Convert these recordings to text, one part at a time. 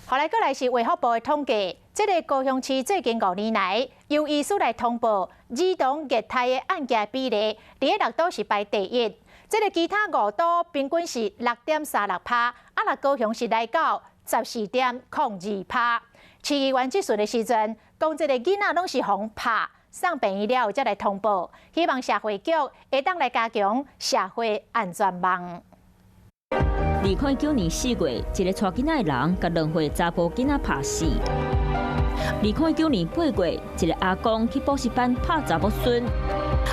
後來過來是衛福部的統計，這个高雄市最近5年來，由醫師來通報兒童虐待的案件比例，佇咧六都是排第一。這个其他五都平均是6.36趴，啊，若高雄是來到14.02趴。市議員質詢的時陣，講這个囡仔攏是予人拍，送病院了後才來通報，希望社會局會當來加強社會安全網。2019年4月，一个帶囡仔的人共2歲查埔囡仔拍死。2019年8月，一个阿公去補習班拍查某孫。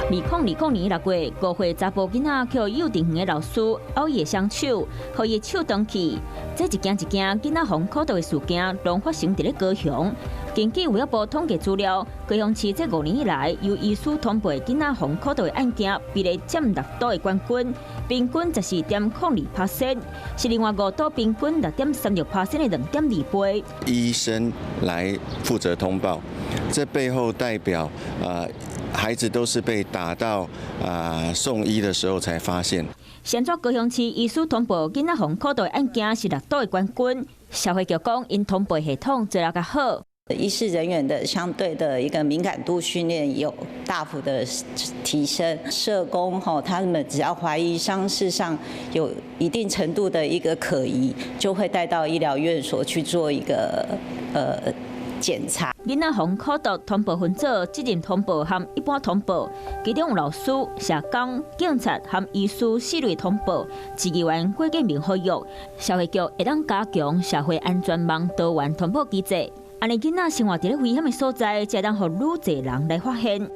2020年6月，5歲查埔囡仔予幼稚園的老師咬伊的雙手，予伊的手斷去。這一件一件囡仔予人苦毒的事件，攏發生佇咧高雄。根據衛福部統計資料，高雄市這5年以來，由醫師通報囡仔予人苦毒的案件，比例佔六都的冠軍，平均14.02%，是另外五都平均6.36%的2.2倍。醫生來負責通報，這背後代表孩子都是被打到送醫的時候才發現。現在高雄市醫師通報囡仔予人苦毒的案件是六都的冠軍，社會局講，𪜶通報系統做得較好。醫事人員的相對的一個敏感度訓練有大幅的提升，社工吼，他們只要懷疑傷勢上有一定程度的一個可疑，就會帶到醫療院所去做一個檢查。囡仔予人苦毒通報分做責任通報和一般通報，其中有老師、社工、警察和醫師四類通報。市議員郭建明呼籲，社會局會當加強社會安全網多元通報機制。按呢囡仔生活佇咧危險的所在，才會當予愈濟人來發現。